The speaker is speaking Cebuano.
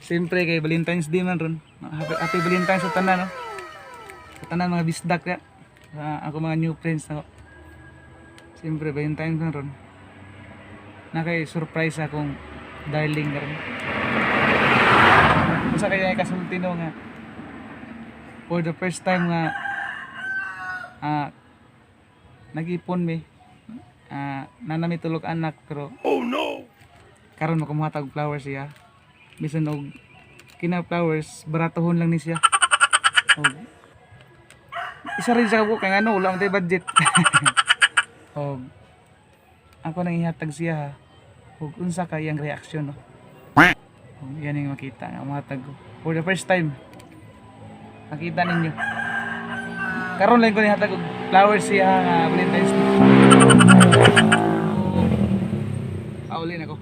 Siyempre kay Valentine's Day man ron. Happy, happy Valentine's sa tanan, no? Sa tanan mga bisdak ya. Sa ako mga new friends nako. Siyempre Valentine's man ron. Na kay surprise akong darling karon. Unsa kaya kasulti, no, nga for the first time nga nag-ipon mi, naa na mi tulo ka anak, pero oh no, karon makumuhatag og flowers siya, bisan og kina flowers baratohon lang ni siya. Og isa rin siya ko kay ngano wala man tay budget. Og ako nang ihatag siya ha, og unsa kay iyang reaksyon, no? Og yan yung makita nga muhatag ko for the first time. Makita ninyo, karon lang ko nihatag og flowers siya nga Valentine's Day. Pauli na ko.